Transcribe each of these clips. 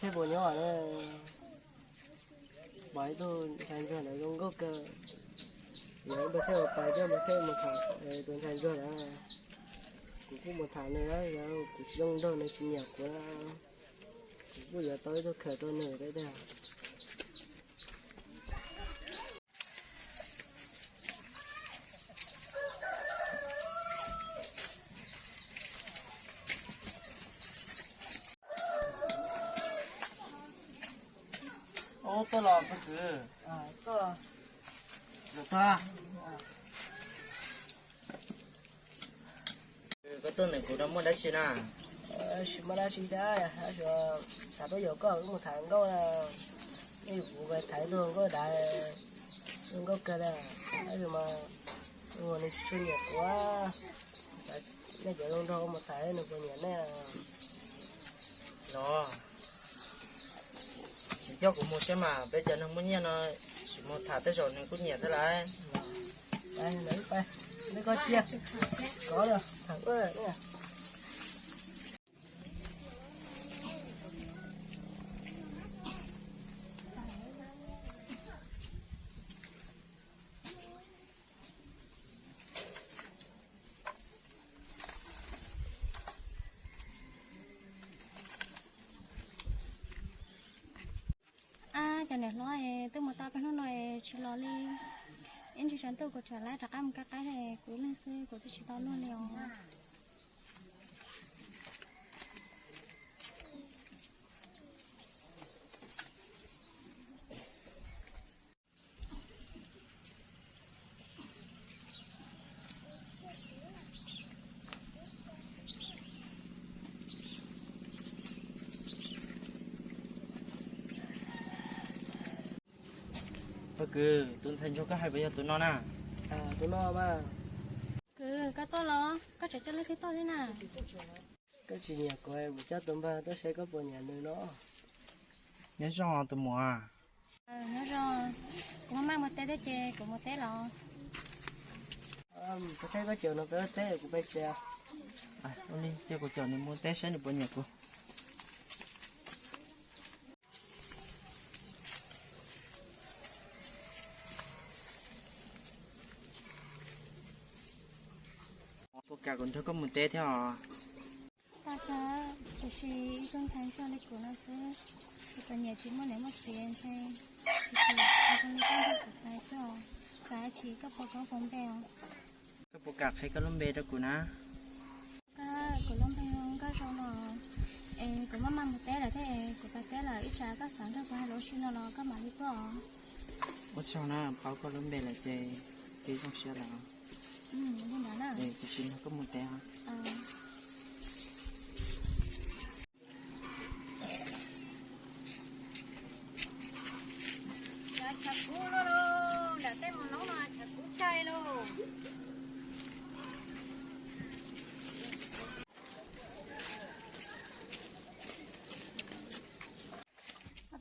Thiab puas nyob na, pom ib tug ntxhais ntsuag ntawd zoo nkauj kawg, yuav npawg Thej ua pais coj npawg Thej mus tham tus ntxhais ntsuag ntawd. Kuv kuj mus tham nws, yog kuv tsis zoo nraug nws tsis nyiam kuv, kuv kuj yuav tau ib tug khaws rau nws thiab tiag. Ub, tuaj los pog kwv. Tuaj. Koj tuaj ntawm kuv no muaj dab tsi na? Tsis muaj dab tsi thiab, xav tuaj yaum koj wb mus tham nkauj. Nej yuav kuv tham ib tug nkauj dav, zoo nkauj kawg li, tab sis mas nws tsis tshua nyiam kuv. Nej cov zoo nraug mus tham nws puas nyiam nej. Los, tsis coj kuv mus saib mas, peb cov neeg muaj nyiaj no, tsis mus tham tej zaum nws kuj nyiam thiab lauj. Koj cia, kov tham. Ab, cov niam hlob es twb mus tau peb hnub no es tsis los li. Ib ntsis tshav ntuj kuv tseem lawv rov qab mus kaj qaib, kuv ib leeg xwb kuv twb tsis tau luag li os. Pog kwv, tus ntxhais ntsuag koj hais puas yog tus no na? Tus no mas. Kwv, koj tuaj los koj tseem coj leej twg tuaj thiab na? Koj tsis nyiam kuv, kuv coj tus npawg tuaj saib koj puas nyiam nws no. Nyob zoo tus muam. Nyob zoo. Kuv maj mam mus teb thiab ces kuv mus teb los. Kuv teb koj caum no peb teb kuv peb tsev. Ua li ces kuv caum nws mus teb saib nws puas nyiam kuv. Puas kam kuv nrog koj mus teb thiab os? Tau kawg, tiam sis ib tug ntxhais ntsuag li kuv no xwb, kuv txom nyem tsis muaj niam muaj txiv ntshe, tiam sis zoo li koj nrog kuv mus xwb os. Txawm tsis koj puas paub kuv npe os? Koj puas kam qhia koj lub npe rau kuv na? Koj, kuv lub npe hu Nkauj Zoo no. Es kuv maj mam mus teb lawm thiab, kuv pais teb lawm, ib tsam koj xav nrog kuv hais lus ua si no los koj mam li tuaj os. Ua tsaug na, paub koj lub npe lawm ces kuv zoo siab lawm. Li ntawd na. Es kuv sim nrog koj mus teb os. Tshav kub loj lauj, nram tej mus noob no tshav kub tshaj lauj.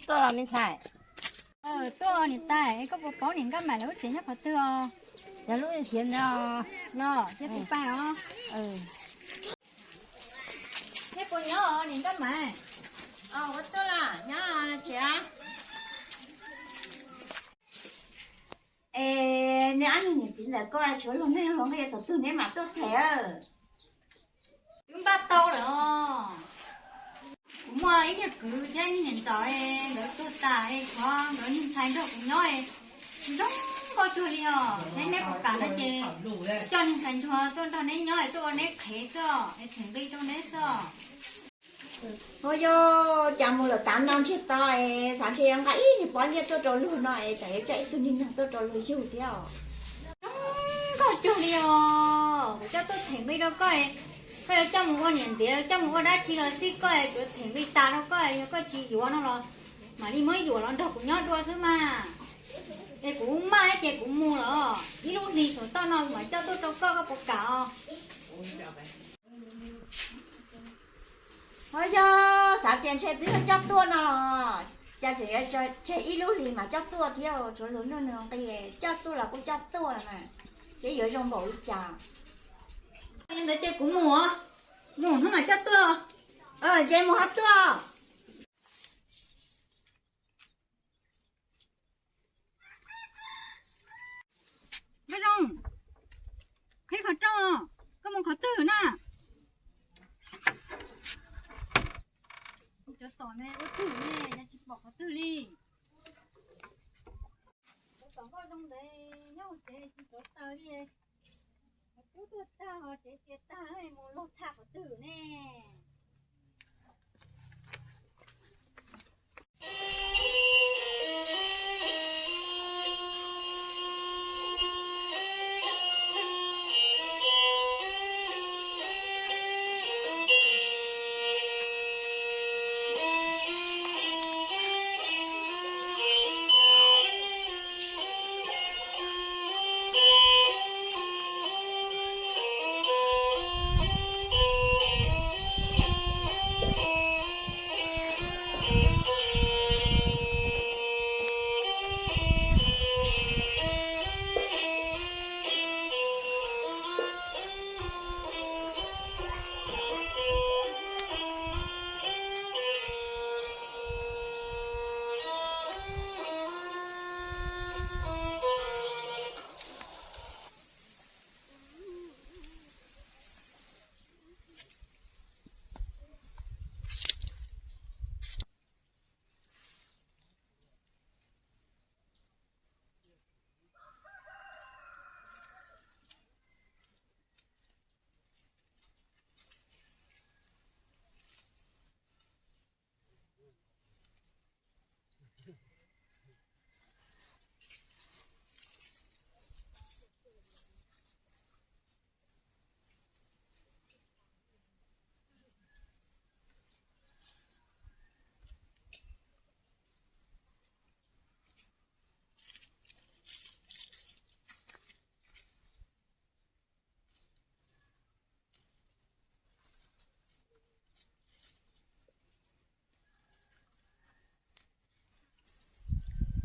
Tuaj los me ntxhais. Tuaj niam tais, koj puas paub niam Nkaj Maim lawv lub tsev nyob qhov twg os? Yog lub hiav ntawd los ces kuv pais os. Nej puas nyob os niam Nkaj Maim? Ua tuaj los nyob tsev. Es nej ob niag niam txiv ntawm koj tshuav luag neej luag nqi thaum twg neb mam tuaj them? Twb npaj tau lawm os. Kuv muaj ib niag kwv thiab ib niag ntxawm, nkawd tuag tas es tshuav nkawd niag ntxhais nrog kuv nyob, zoo nkauj cuag li os. Neb, neb puas kam no ces coj niag ntxhais ntsuag tuaj nrog neb nyob es tuaj ua neb qhev xwb os, es them nqi rau neb xwb os. Ua yog cas mus lawm tav no ntshe tau es xav ntshe yuav nqa ib niag pob nyiaj tuaj rau luag no es tsam yuav coj ib tug niag nyuag tuaj rau luag yug thiab os. Zoo nkauj cuag li os, kuv coj tuaj them nqi rau koj, koj yuav coj mus ua niam ntiav coj mus ua dab tsi los xij koj tsuav them nqi tas rau koj, yog koj tsis yuav no los mam li muab yuam los nrog kuv nyob dua xwb mas. Es kuv maj ces kuv mus los ib lub hlis saum toj no kuv mam coj tuaj rau koj, koj puas kam os? Ho yog xav tias ntshe twb yog coj tuaj no los cas tseem yuav tseg ib lub hlis mas coj tuaj thiab, tshuav luag neej luag nqi coj tuaj los kuj coj tuaj los mas, ces yuav zoo npaum li cas? Yog ntawd ces kuv mus, mus hnub mam coj tuaj. Ntshe mus ho tuaj. Thov rau, koj mus qhov twg na? Cov tom ne ua twg ne, yog tsis pom qhov twg li. Cov tom nkauj zoo ntawd nyob hauv tsev tsis tuav taws li. Cub tuaj tag, tsev txias tag, mus laug txhaj qhov twg ne?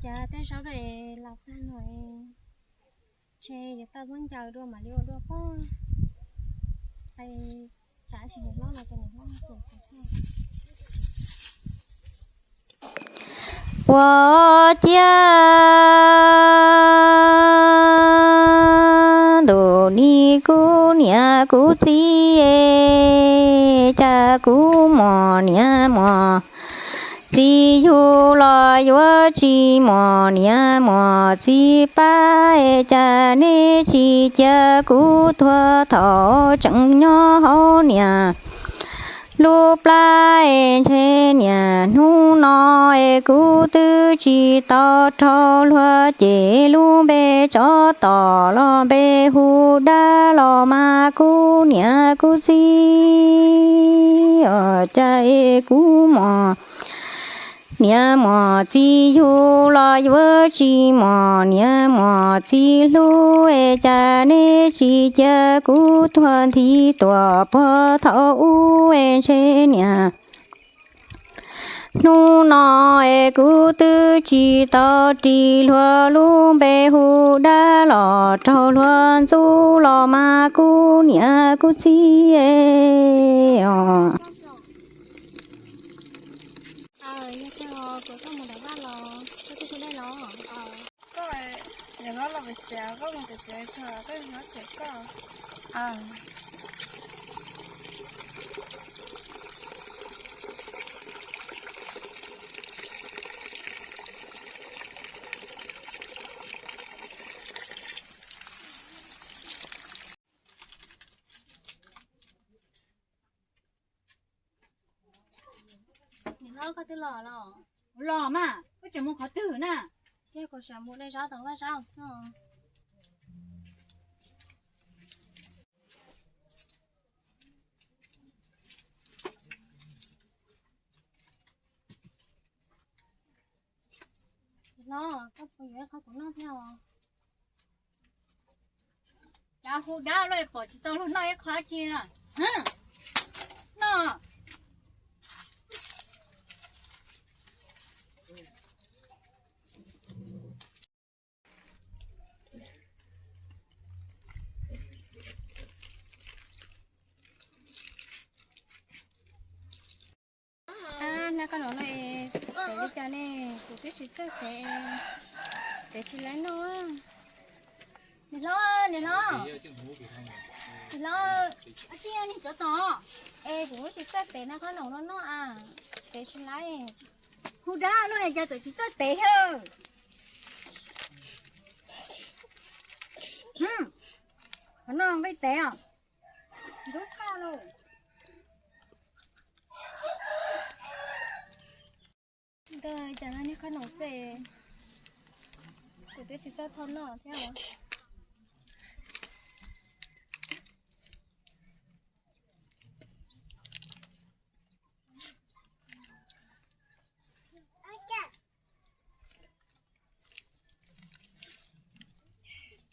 Cas tej zaub dej los tag no, ntshe yuav tau muab ncaws dua mam li ua dua pob. Tsav tsis niam hlob no ces niam hlob tus. 我家 ntuj ni kuv niam kuv txiv, cas kuv muaj niam muaj txiv yug los yuav tsis muaj niam muaj txiv pab, cas neb tsis cia kuv tuag thaum tseem nyob hauv niam lub plab. Ntshe niam hnub no es kuv twb tsis tau raug luag cem lub npe tsov tom los npe hu dab los mas kuv niam kuv txiv, cas es kuv muaj niam muaj txiv yug los yuav tsis muaj niam muaj txiv hlub, es cas neb tsis cia kuv tuag nthi tuam puag thaum ub. Ntshe niam hnub no es kuv twb tsis tau ris luag lub npe hu dab los raug luag ntxub los mas kuv niam kuv txiv os. Niam hlob, koj twb los los? Los mas, koj tseem mus qhov twg na? Ces kuv tseem mus de zaub tom vaj zaub xwb. Niam hlob, koj puas yuav ib qho kuv noj thiab os? Cas hu dab los pom tsis tau luag noj ib qho tsi na. Noj. Ab, nag koj los no es, li cas ne? Kuv twb tsis txawj tev, tev tsis laib noj. Niam hlob, niam hlob. Los, tsis yog nig tsov tom, es kuv tsis txawj tev no qhob noom no no a, tev tsis laib. Hu dab los cas txawm tsis txawj tev thiab. Qhov no nqi tev os, ntub tshaj lauj. Ntawd cas no niag qhob noom xwb, kuv twb tsis txawj thau noj thiab.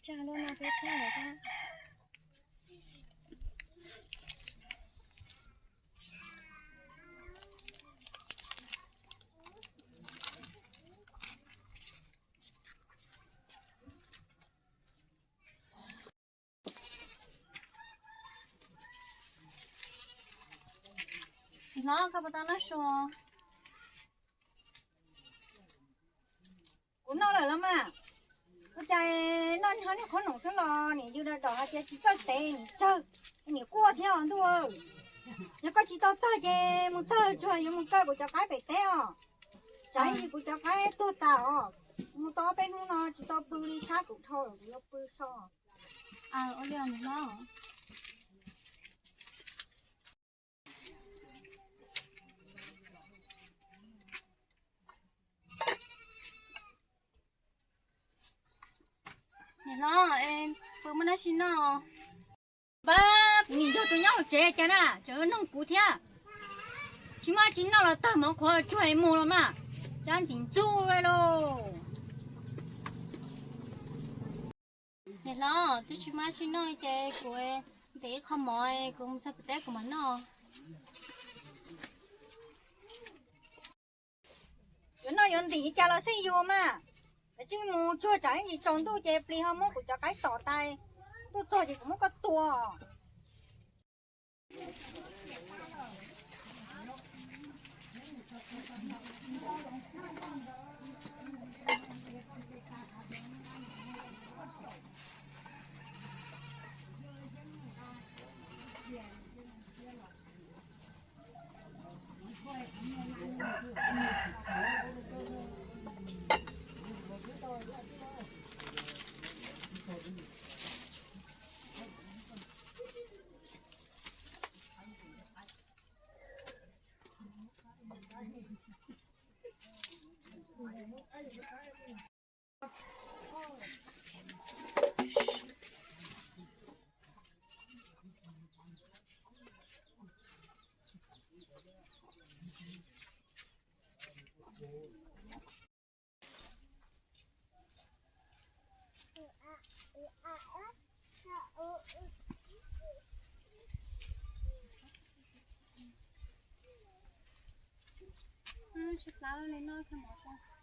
Tsa lub no thiab thiab lawm thiab. Tsis hnov koj puas tau noj su? Kuv noj lawm los mas. Ua cas noj ho niag qhob noom xwb los niam yus dag dom hais tias tsis txawj tev, niam tsawg, niam quaj thiab os ntuj. Yog koj tsis tau tawg ces mus tawg tsuag yuav mus kaw kuv cov qaib pem teb os. Tsam ib ntsis kuv cov qaib tuag tas os. Mus tau ob peb hnub no tsis tau pw li, sab kuv dhau lawm kuv yuav pw so. Ua li os niam hlob. Niam hlob, pw muaj dab tsi noj? Pab, kuv nim nrog tus nyob hauv tsev cas na, tseem noog kuv thiab. Tsis muaj dab tsi noj los tawg mov qhuav tsuag es mus los mas, cas ntxim ntxub li lauj. Niam hlob, twb tsis muaj dab tsi noj li ces kuv ntim ib qho mov kuv mus txog pem teb kuv mam noj. Yuav noj yuav ntim cas los xij yus mas. Kav tsij mus tsuag tsam ib ntsis tsaus ntuj ces plis ho muab kuv cov qaib tom tas, ntuj txog ces kuv muab koj tua. Tsis plab li no khe mov.